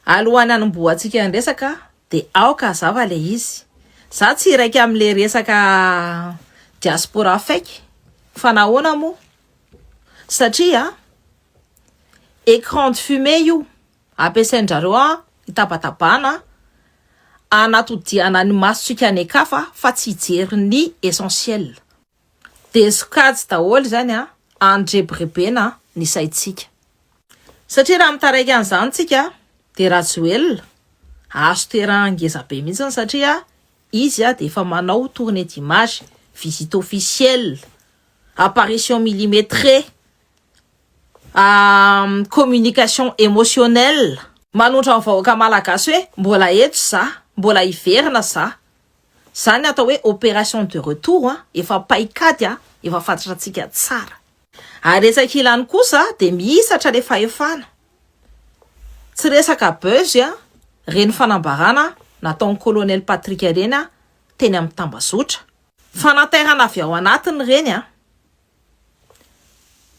Alohan'ny hanombohantsika ny resaka dia aoka hazava ilay izy. Za tsy iraika amin'ilay resaka diaspora fake fa nahoana moa? Satria écran de fumée io ampiasain-drareo hitabatabana hanatodiana ny masontsika any an-kafa fa tsy hijery ny essentiel. Dia sokajy daholo izany andrebirebena ny saintsika. Satria raha mitaraiky an'izany tsika dia Rajoelina azo terrain ngeza be mihitsy satria izy dia efa manao tournée d'image, visite officielle, apparition millimétrée, communication émotionnelle. Manondro amin'ny vahoaka malagasy hoe mbola eto za, mbola hiverina za. Zany atao hoe opération de retour, efa paikady, efa fantatratsika tsara. Ary etsy ankilany kosa dia mihisatra le fahefana. Tsy resaka buzz reny fanambarana nataon'ny colonel Patrick reny teny amin'ny tambazotra. Fananterana avy ao anatiny reny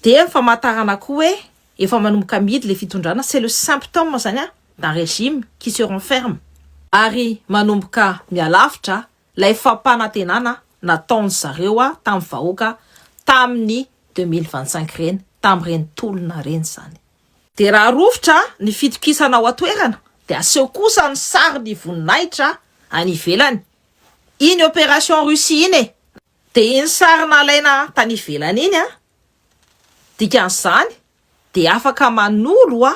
dia famantarana koa hoe efa manomboka mihidy le fitondrana, c'est le symptôme zany d'un régime qui se renferme. Ary manomboka mialavitra lay fampanantenana nataony zareo tamin'ny vahoaka tamin'ny 2025 reny, tamin'ireny tolona reny zany. Dia raha rovitra ny fitokisana ao an-toerana dia aseho kosa ny sary ny voninahitra any ivelany. Iny opération Russie iny e. Dia iny sary nalaina tany ivelany iny dikan'izany dia afaka manolo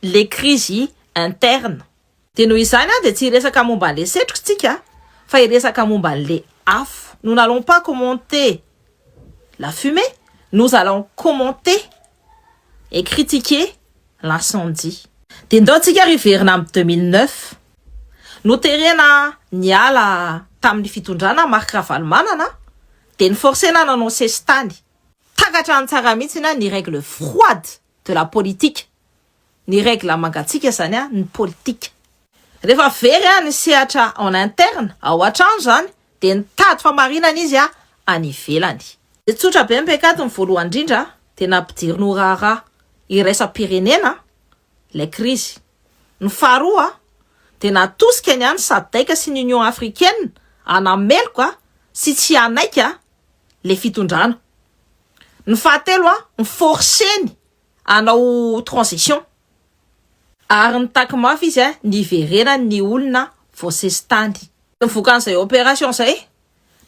le crise interne. Dia noho izany dia tsy hiresaka momba an'le setroka tsika fa hiresaka momba an'le afo. Nous n'allons pas commenter la fumée, nous allons commenter et critiquer l'incendie. Dia ndao tsika riverina amin'ny 2009. Noterena niala tamin'ny fitondrana Marc Ravalomanana dia niforcena nanao sesitany. Takatra ny tsara mihitsy ny règle froide de la politique. Ny règle mangatsiaka zany ny politique. Rehefa very ny sehatra en interne ao an-trano zany dia nitady famarinana izy any ivelany. Dia tsotra be ny paikady. Ny voalohany indrindra dia nampidiriny ho raharaha iraisam-pirenena ilay krizy. Ny faharoa dia natosika ny any SADC sy ny Union africaine anameloka sy tsy hanaika le fitondrana. Ny fahatelo miforceny hanao transition. Ary nitaky mafy izy ny hiverenany ny olona voasesitany. Ny vokan'izay opération zay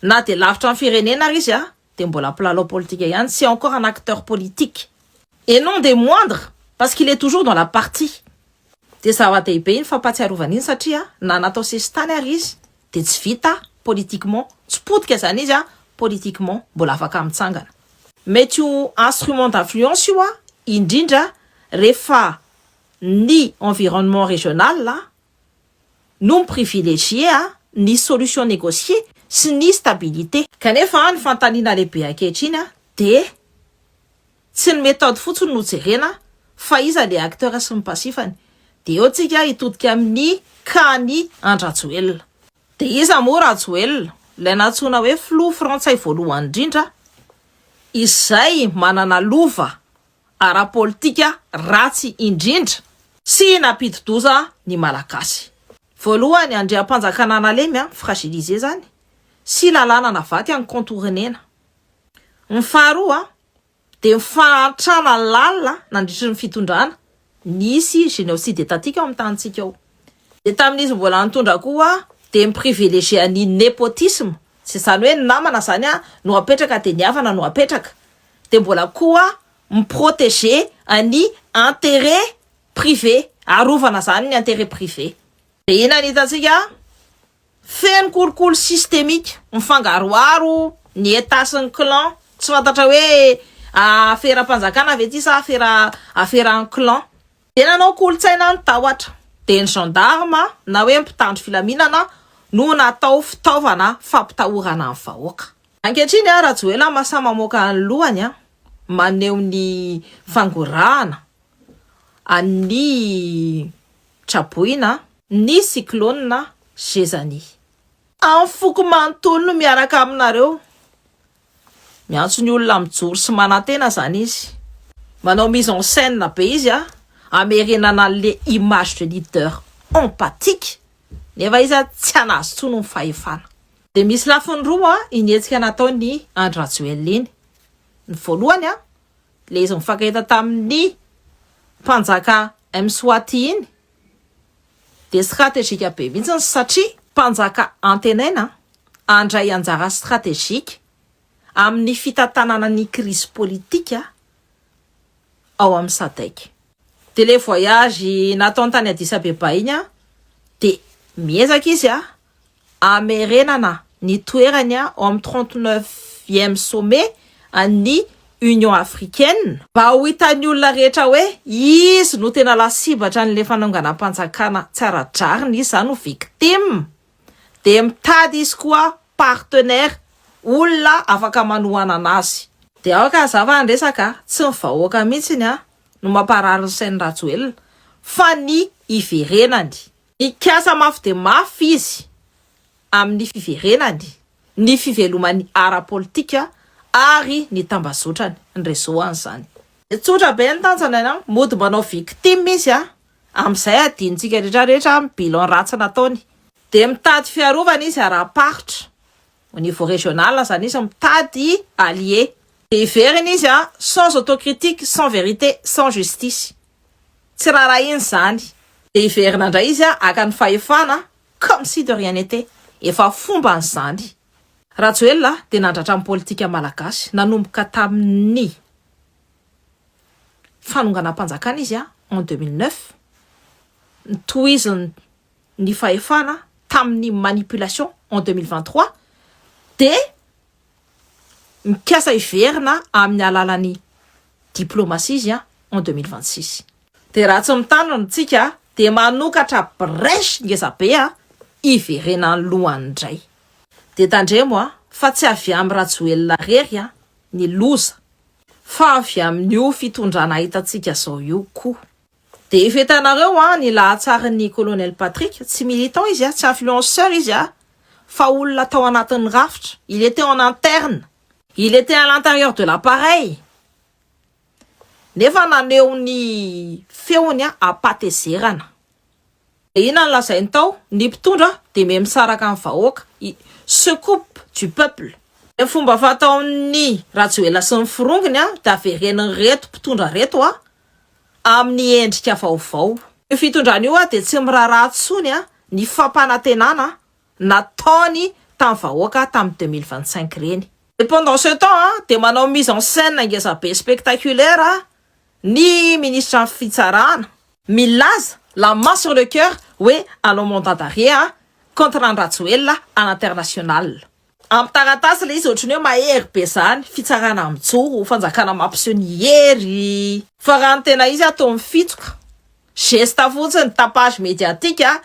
na dia lavitra ny firenena ary izy dia mbola mpilalao politika ihany, c'est encore un acteur politique. Et non des moindres, parce qu'il est toujours dans la partie. Dia zava-dehibe iny fampahatsiarovana iny satria na natao sesitany ary izy dia tsy vita politiquement, tsy potika zany izy politiquement, mbola afaka mitsangana. Mety ho instrument d'influence io indrindra rehefa ny environnement régional no miprivilégier ny solution négociée sy ny stabilité. Kanefa ny fanontaniana lehibe ankehitriny dia tsy ny méthode fotsiny no jerena fa iza le acteur sy ny passifany. Dia eo tsika hitodika amin'ny kany an-dRajoelina. Dia iza moa Rajoelina? Ilay nantsoina hoe filoha frantsay voalohany indrindra izay manana lova ara-politika ratsy indrindra sy nampidi-doza ny Malagasy. Voalohany, andriam-panjakana nalemy fragilisé zany sy lalàna navaty any contournena. Ny faharoa dia mifahantrana lalina nandritry ny fitondrana nisy génocide étatique ao amin'ny tanintsika ao. Dia tamin'izy mbola nitondra koa dia miprivilégier ny népotisme, tsy izany hoe namana zany no apetraka dia ny havana no apetraka. Dia mbola koa miprotéger ny intérêt privé, arovana zany ny intérêt privé. Dia ina ny hitantsika? Feno kolikoly systémique, mifangaroaro ny état sy ny clan, tsy fantatra hoe aferam-panjakana ve ty sa afera ny clan. Dia nanao kolontsaina ny tahotra. Dia ny gendarme na hoe mpitandro filaminana no natao fitaovana fampitahorana ny vahoaka. Ankehitriny Rajoelina mahasahy mamoaka ny lohany maneho ny fangorahana an'ny traboina ny cyclone Gezani. Amin'ny foko manontolo no miaraka aminareo. Miantso ny olona mijoro sy manantena zany izy. Manao mise en scène be izy. Amerenana an'le image de leader empathique, nefa izy a tsy anazy tsony ny fahefana. De misy lafiny roa iny hetsika nataony Andry Rajoelina iny. Ny voalohany a, le izy mifankahita tamin'ny mpanjaka Mswati iny, de stratégique be mihitsy, satria mpanjaka antenaina andray anjara stratégique amin'ny fitantanana ny crise politika ao amin'ny SADC. De le voyage nataony tany Addis Abeba iny a, de miezaka izy a amerenana ny toerany a ao amin'ny 39e sommet any Union africaine, mba ho hitan'ny olona rehetra hoe izy no tena lasibatra n'le fanonganam-panjakana tsy ara-drariny, izy zany no victime. De mitady izy koa partenaire, olona afaka manohana anazy. De aoka hazava ny resaka, tsy ny vahoaka mihitsiny a no mamparary ny sain'ny Rajoelina, fa ny iverenany. Mikasa mafy de mafy izy amin'ny fiverenany, ny fivelomany ara-politika ary ny tambazotrany, ny réseau an'izany. Tsotra be ny tanjana a, mody manao victime izy a, amin'izay adinontsika rehetrarehetra amin'ny bilan ratsy nataony. De mitady fiarovana izy ara-paritra, au niveau régional zany izy mitady allié. De iverina izy a sans autocritique, sans vérité, sans justice. Tsy raharaha iny zany. De iverina indray izy a aka ny fahefana comme si de rien n'était. Efa fombany zany. Rajoelina de nandratra amin'ny politika malagasy nanomboka tamin'ny fanonganam-panjakana izy a en 2009, nitohiziny ny fahefana tamin'ny manipulation en 2023, de mikasa hiverina amin'ny alalan'ny diplomatie izy a en 2026. De raha tsy mitandrina tsika, de manokatra brèche ngeza be a iverenany lohany indray. De tandremo a fa tsy avy amin'ny Rajoelina rery a ny loza, fa avy amin'io fitondrana hitantsika zao io koa. De efa hitanareo a ny lahatsarin'ny colonel Patrick. Tsy militant izy a, tsy influenceur izy a, fa olona tao anatin'ny rafitra. Il était en interne, il était à l'intérieur de l'appareil, nefa naneho ny feony a apatezerana. De inona ny lazainy tao? Ny mpitondra de me misaraka amin'ny vahoaka, se coupe du peuple. Ny fomba fataon'ny Rajoelina sy ny forongony a, de avereniny reto mpitondra reto a amin'ny endrika vaovao. Io fitondrana io a de tsy miraharaha tsony a ny fampanantenana nataony tamin'ny vahoaka tamin'ny 2025 reny. Et pendant ce temps a, de manao mise en scène ngeza be, spectaculaire a, ny ministre ny fitsarana milaza la main sur le cœur hoe anao mandat d'arrêt a contre ny Rajoelina à l'international. Amin'ny taratasy le izy ohatrany hoe mahery be zany, fitsarana mijoro, fanjakana mampiseho ny hery, fa raha ny tena izy atao mifitsoka, geste fotsiny, tapage médiatique a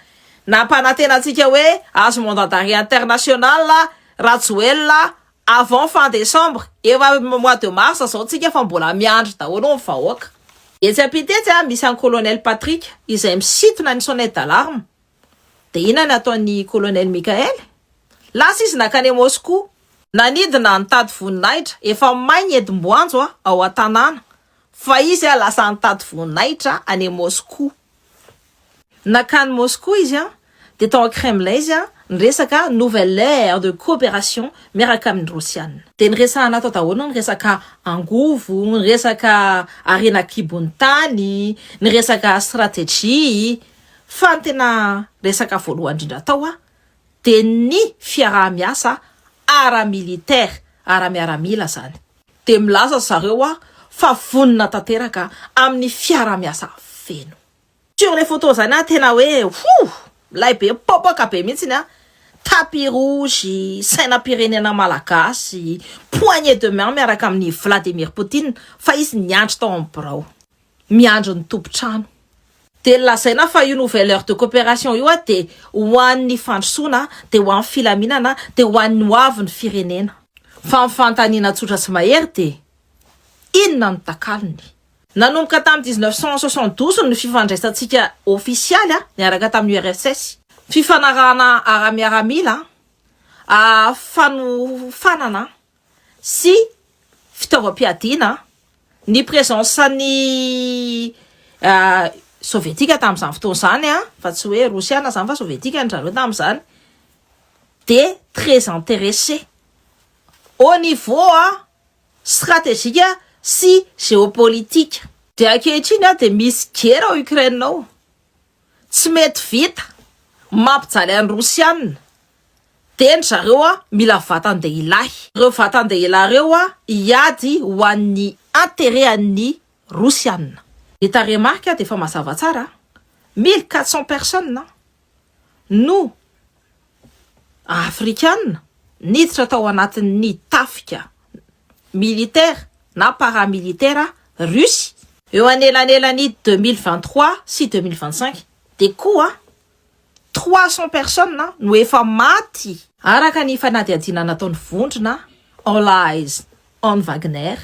nampanantena antsika hoe azo mandat d'arrêt international Rajoelina avant fin décembre. Efa mois de mars zao tsika fa mbola miandry daholo ny vahoaka. Etsy ampitetsy a misy an'ny colonel Patrick izay misintona ny sonnette d'alarme. De inona ny ataon'ny colonel Michael? Lasa izy nakany Moscou, nanidina nitady voninahitra. Efa may ny edim-boanjo a ao an-tanàna, fa izy a lasa nitady voninahitra any Moscou. Nakany Moscou izy a, de tao Kremlin izy a ny resaka nouvelle ère de coopération miaraka amin'ny Rosiana. De ny resahana atao daholo, ny resaka angovo, ny resaka arena kibony tany, ny resaka stratégie, fa ny tena resaka voalohany indrindra atao a de ny fiaraha-miasa ara-militaire, ara-miaramila zany. De milaza zareo a fa vonona tanteraka amin'ny fiaraha-miasa feno. Sur les photos zany a, tena hoe ho lay be, popaka be mihitsiny a, tapis rouge, sainam-pirenena malagasy, poignée de main miaraka amin'ny Vladimir Poutine, fa izy niandry tao amin'ny birao, miandry ny tompotrano. De lazaina fa io nouvelle ère de coopération io a de ho an'ny fandrosoana, de ho an'ny filaminana, de ho an'ny hoavy ny firenena. Fa ny tsotra sy mahery de inona ny takalony? Nanomboka tamin'ny 1972 ny fifandraisantsika ofisialy a niaraka tamin'ny URSS, fifanarahana ara-miaramila a, fanofanana sy fitaovam-piadiana, ny présence ny Sovietika tamin'izany fotoana izany a, fa tsy hoe rosiana zany fa sovietika ny zareo tamin'izany, de très intéressé au niveau a stratégique sy géopolitique. De ankehitriny a, de misy guerre ao Ukraine ao, tsy mety vita, mampijaly any rosianina. De ny zareo a mila vatan-dehilahy, reo vatan-dehilahy reo a hiady ho an'ny intérêt an'ny rosianina. De tarehimarika de efa mazava tsara, 1400 personnes no afrikanina niditra tao anatin'ny tafika militaire na paramilitaire rusy eo anelanelany 2023 sy 2025. De koa 300 personnes no efa maty araka ny fanadihadiana nataony vondrona All Eyes on Wagner.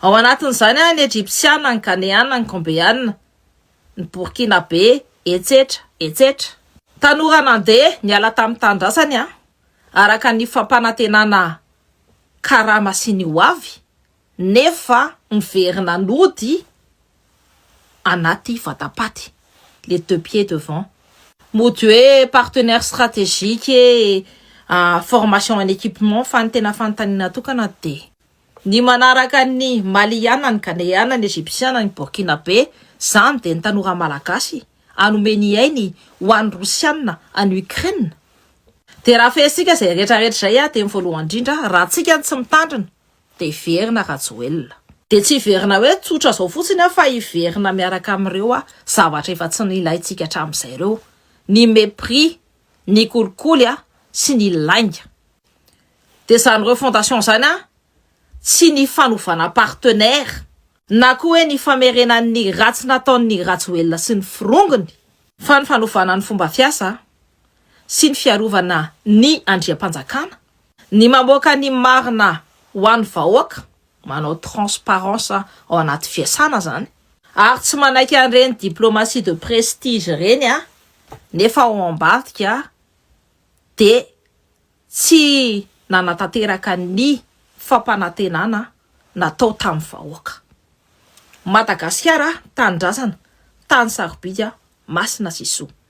Ao anatin'izany a ny egyptiana, ny ghanéana, ny gambiana, ny burkinabé, etsetra etsetra. Tanora nandeha niala tamin'ny tanindrazany a araka ny fampanantenana karama sy ny ho avy, nefa miverina nody anaty vatapaty, les deux pieds devant. Mody hoe partenaire stratégique e, formation en équipement, fa ny tena fanontaniana tokana de ny manaraka ny maliana, ny ghanéana, ny egyptiana, ny burkinabé zany, de ny tanora malagasy anomeny ainy ho an'ny rosianina any Ukraine. De raha fehintsika zay rehetrarehetra zay a, de ny voalohany indrindra, raha tsika ny tsy mitandrina, de hiverina Rajoelina. De tsy hiverina hoe tsotra zao fotsiny a, fa hiverina miaraka amin'ireo a zavatra efa tsy nilaintsika hatramin'izay reo, ny mépris, ny kolikoly a sy ny lainga. De zany refondation zany a, tsy ny fanovana partenaire na koa hoe ny famerenan'ny ratsy nataon'ny Rajoelina sy ny firongony, fa ny fanovana ny fomba fiasa sy ny fiarovana ny andriam-panjakana, ny mamoaka ny marina ho an'ny vahoaka, manao transparence ao anaty fiasana zany, ary tsy manaiky an'ireny diplomatie de prestige reny a nefa ao ambadika de tsy nanatanteraka ny fampanantenana natao tamin'ny vahoaka. Madagasikara, tanindrazana, tany sarobidy, masina sy soa.